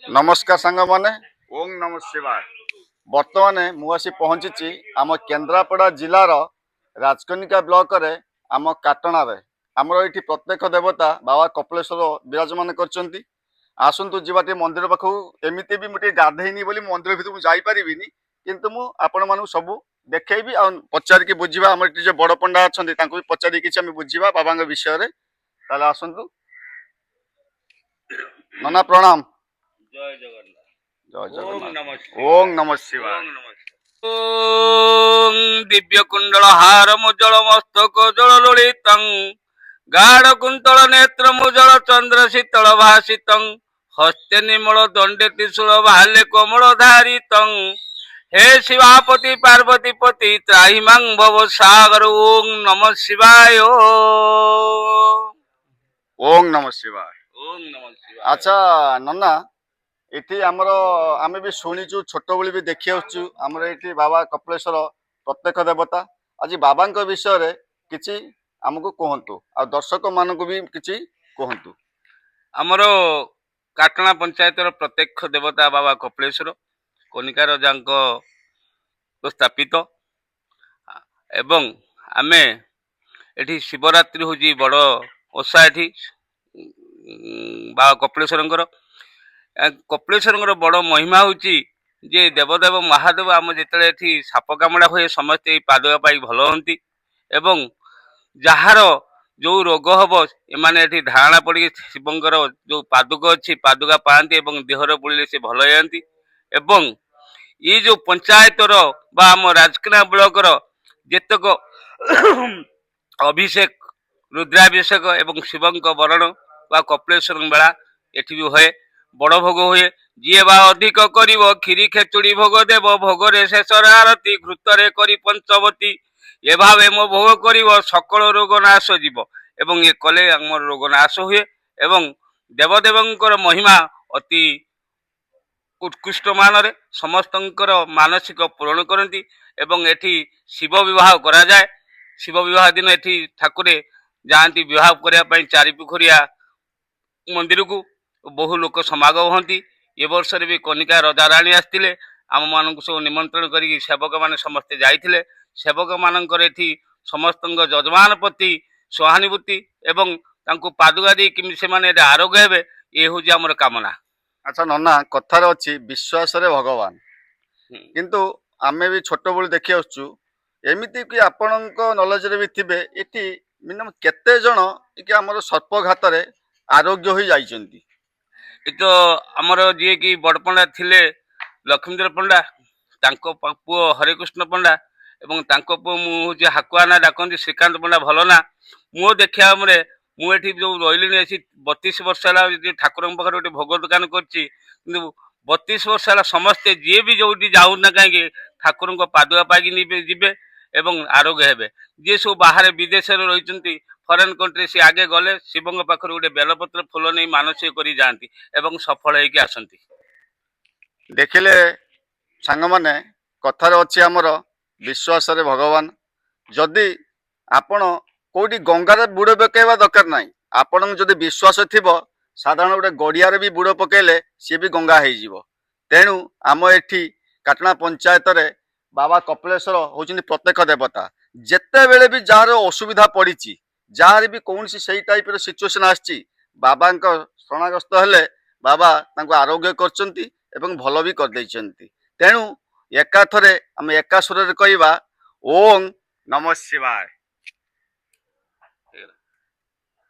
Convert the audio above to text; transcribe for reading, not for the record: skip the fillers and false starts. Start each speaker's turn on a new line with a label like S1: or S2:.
S1: ନମସ୍କାର ସାଙ୍ଗମାନେ, ଓಂ ନମ ଶିବାୟ। ବର୍ତ୍ତମାନ ମୁଁ ଆସି ପହଞ୍ଚିଛି ଆମ କେନ୍ଦ୍ରାପଡ଼ା ଜିଲ୍ଲାର ରାଜକନିକା ବ୍ଲକରେ, ଆମ କାଟଣାରେ। ଆମର ଏଇଠି ପ୍ରତ୍ୟକ୍ଷ ଦେବତା ବାବା କପିଳେଶ୍ୱର ବିରାଜମାନ କରିଛନ୍ତି। ଆସନ୍ତୁ ଯିବା ଟିକେ ମନ୍ଦିର ପାଖକୁ। ଏମିତି ବି ମୁଁ ଟିକେ ଗାଧେଇନି ବୋଲି ମନ୍ଦିର ଭିତରକୁ ଯାଇପାରିବିନି, କିନ୍ତୁ ମୁଁ ଆପଣମାନଙ୍କୁ ସବୁ ଦେଖେଇବି ଆଉ ପଚାରିକି ବୁଝିବା। ଆମର ଏଠି ଯୋଉ ବଡ଼ ପଣ୍ଡା ଅଛନ୍ତି, ତାଙ୍କୁ ବି ପଚାରିକି କିଛି ଆମେ ବୁଝିବା ବାବାଙ୍କ ବିଷୟରେ। ତାହେଲେ ଆସନ୍ତୁ। ନନା, ପ୍ରଣାମ।
S2: ଜୟ ଜଗନ୍ନାଥ।
S1: ଜୟ
S2: ଓಂ
S1: ଜଗନ୍ନାଥ।
S2: ନମ
S1: ଓಂ ନମ ଶିବାୟ।
S2: ଓಂ ନମ ଓಂ ଦିବ୍ୟ କୁଣ୍ଡଳ ହାର ମୁଜଳ ମସ୍ତକ ଜଳ ଲୋଳିତଂ, ଗାଢ଼ କୁନ୍ତଳ ନେତ୍ର ମୁଜଳ ଚନ୍ଦ୍ର ଶୀତଳ ଭାସିତଂ, ହସ୍ତେ ନିମଳ ଦଣ୍ଡେ ତ୍ରିଶୂଳ ଭାଲେ କୋମଳ ଧାରିତଂ। ହେ ଶିବାପତି ପାର୍ବତୀ ପତି, ତ୍ରାହିମାଂ ଭବ ସାଗର। ଓಂ ନମ ଶିବାୟ।
S1: ଓಂ ନମ ଶିବାୟ।
S2: ଓಂ ନମ ଶିବାୟ।
S1: ଆଚ୍ଛା ନନା, ଏଠି ଆମର ଆମେ ବି ଶୁଣିଛୁ, ଛୋଟବେଳେ ବି ଦେଖି ଆସୁଛୁ, ଆମର ଏଇଠି ବାବା କପିଳେଶ୍ୱର ପ୍ରତ୍ୟକ୍ଷ ଦେବତା। ଆଜି ବାବାଙ୍କ ବିଷୟରେ କିଛି ଆମକୁ କୁହନ୍ତୁ ଆଉ ଦର୍ଶକ ମାନଙ୍କୁ ବି କିଛି କୁହନ୍ତୁ।
S2: ଆମର କାଟଣା ପଞ୍ଚାୟତର ପ୍ରତ୍ୟକ୍ଷ ଦେବତା ବାବା କପିଳେଶ୍ୱର କନିକା ରଜାଙ୍କ ସ୍ଥାପିତ ଏବଂ ଆମେ ଏଠି ଶିବରାତ୍ରି ହେଉଛି ବଡ଼ ଓଷା ଏଠି ବାବା କପିଳେଶ୍ୱରଙ୍କର। କପିଳେଶ୍ୱରଙ୍କର ବଡ଼ ମହିମା ହେଉଛି ଯେ ଦେବଦେବ ମହାଦେବ ଆମ ଯେତେବେଳେ ଏଠି ସାପ କାମୁଡ଼ା ହୁଏ, ସମସ୍ତେ ଏଇ ପାଦୁକା ପାଇ ଭଲ ହୁଅନ୍ତି ଏବଂ ଯାହାର ଯୋଉ ରୋଗ ହବ, ଏମାନେ ଏଠି ଧାରଣା ପଡ଼ିକି ଶିବଙ୍କର ଯୋଉ ପାଦୁକ ଅଛି, ପାଦୁକା ପାଆନ୍ତି ଏବଂ ଦେହରେ ବୁଳିଲେ ସେ ଭଲ ହେଇଯାନ୍ତି। ଏବଂ ଏଇ ଯୋଉ ପଞ୍ଚାୟତର ବା ଆମ ରାଜକନିକା ବ୍ଲକର ଯେତେକ ଅଭିଷେକ, ରୁଦ୍ରାଭିଷେକ ଏବଂ ଶିବଙ୍କ ବରଣ ବା କପିଳେଶ୍ୱରଙ୍କ ମେଳା ଏଠି ବି ହୁଏ, ବଡ଼ ଭୋଗ ହୁଏ। ଯିଏ ବା ଅଧିକ କରିବ, କ୍ଷୀରି ଖେଚୁଡ଼ି ଭୋଗ ଦେବ। ଭୋଗରେ ଶେଷରେ ଆରତି ଘୃତରେ କରି ପଞ୍ଚବତୀ। ଏ ଭାବେ ମୋ ଭୋଗ କରିବ, ସକଳ ରୋଗ ନାଶ ଯିବ। ଏବଂ ଏ କଲେ ଆମର ରୋଗ ନାଶ ହୁଏ ଏବଂ ଦେବଦେବଙ୍କର ମହିମା ଅତି ଉତ୍କୃଷ୍ଟ ମାନରେ ସମସ୍ତଙ୍କର ମାନସିକ ପୂରଣ କରନ୍ତି। ଏବଂ ଏଠି ଶିବ ବିବାହ କରାଯାଏ। ଶିବ ବିବାହ ଦିନ ଏଠି ଠାକୁରେ ଯାଆନ୍ତି ବିବାହ କରିବା ପାଇଁ ଚାରିପୋଖରିଆ ମନ୍ଦିରକୁ। ବହୁ ଲୋକ ସମାଗମ ହୁଅନ୍ତି। ଏ ବର୍ଷରେ ବି କନିକା ରଜାରାଣୀ ଆସିଥିଲେ। ଆମମାନଙ୍କୁ ସବୁ ନିମନ୍ତ୍ରଣ କରିକି ସେବକମାନେ ସମସ୍ତେ ଯାଇଥିଲେ। ସେବକମାନଙ୍କର ଏଠି ସମସ୍ତଙ୍କ ଯଜମାନ ପ୍ରତି ସହାନୁଭୂତି ଏବଂ ତାଙ୍କୁ ପାଦୁକା ଦେଇ କେମିତି ସେମାନେ ଏଠି ଆରୋଗ୍ୟ ହେବେ, ଏ ହେଉଛି ଆମର କାମନା।
S1: ଆଚ୍ଛା ନନା, କଥାରେ ଅଛି ବିଶ୍ୱାସରେ ଭଗବାନ। କିନ୍ତୁ ଆମେ ବି ଛୋଟବେଳୁ ଦେଖି ଆସୁଛୁ, ଏମିତି କି ଆପଣଙ୍କ ନଲେଜରେ ବି ଥିବେ, ଏଠି ମିନିମମ୍ କେତେ ଜଣ କି ଆମର ସର୍ପଘାତରେ ଆରୋଗ୍ୟ ହୋଇ ଯାଇଛନ୍ତି?
S2: ଏ ତ ଆମର ଯିଏକି ବଡ଼ପଣ୍ଡା ଥିଲେ ଲକ୍ଷ୍ମୀଧର ପଣ୍ଡା, ତାଙ୍କ ପୁଅ ହରେକୃଷ୍ଣ ପଣ୍ଡା ଏବଂ ତାଙ୍କ ପୁଅ, ମୁଁ ହେଉଛି ହାକୁଆ ନା ଡାକନ୍ତି, ଶ୍ରୀକାନ୍ତ ପଣ୍ଡା ଭଲ ନା। ମୋ ଦେଖିବା ମରେ ମୁଁ ଏଠି ଯୋଉ ରହିଲିଣି ଆସି 32 ବର୍ଷ ହେଲା, ଯଦି ଠାକୁରଙ୍କ ପାଖରେ ଗୋଟେ ଭୋଗ ଦୋକାନ କରିଛି, କିନ୍ତୁ 32 ବର୍ଷ ହେଲା ସମସ୍ତେ ଯିଏ ବି ଯୋଉଠି ଯାଉନା କାହିଁକି, ଠାକୁରଙ୍କ ପାଦୁକା ପାଇକି ଯିବେ ଏବଂ ଆରୋଗ୍ୟ ହେବେ। ଯିଏ ସବୁ ବାହାରେ ବିଦେଶରେ ରହିଛନ୍ତି, ଫରେନ୍ କଣ୍ଟ୍ରି, ସେ ଆଗେ ଗଲେ ଶିବଙ୍କ ପାଖରୁ ଗୋଟେ ବେଲପତ୍ର ଫୁଲ ନେଇ ମାନସିକ କରି ଯାଆନ୍ତି ଏବଂ ସଫଳ ହେଇକି ଆସନ୍ତି।
S1: ଦେଖିଲେ ସାଙ୍ଗମାନେ, କଥାରେ ଅଛି ଆମର ବିଶ୍ୱାସରେ ଭଗବାନ। ଯଦି ଆପଣ କୋଉଠି ଗଙ୍ଗାରେ ବୁଡ଼ ପକେଇବା ଦରକାର ନାହିଁ, ଆପଣଙ୍କ ଯଦି ବିଶ୍ୱାସ ଥିବ, ସାଧାରଣ ଗୋଟେ ଗଡ଼ିଆରେ ବି ବୁଡ଼ ପକେଇଲେ ସିଏ ବି ଗଙ୍ଗା ହେଇଯିବ। ତେଣୁ ଆମ ଏଠି କାଟଣା ପଞ୍ଚାୟତରେ ବାବା କପିଳେଶ୍ୱର ହେଉଛନ୍ତି ପ୍ରତ୍ୟକ୍ଷ ଦେବତା। ଯେତେବେଳେ ବି ଯାହାର ଅସୁବିଧା ପଡ଼ିଛି, ଯାହାର ବି କୌଣସି ସେଇ ଟାଇପର ସିଚୁଏସନ ଆସିଛି, ବାବାଙ୍କ ଶରଣାଗତ ହେଲେ ବାବା ତାଙ୍କୁ ଆରୋଗ୍ୟ କରିଛନ୍ତି ଏବଂ ଭଲ ବି କରିଦେଇଛନ୍ତି। ତେଣୁ ଏକାଥରେ ଆମେ ଏକା ସ୍ୱରରେ କହିବା, ଓಂ ନମ ଶିବାୟ।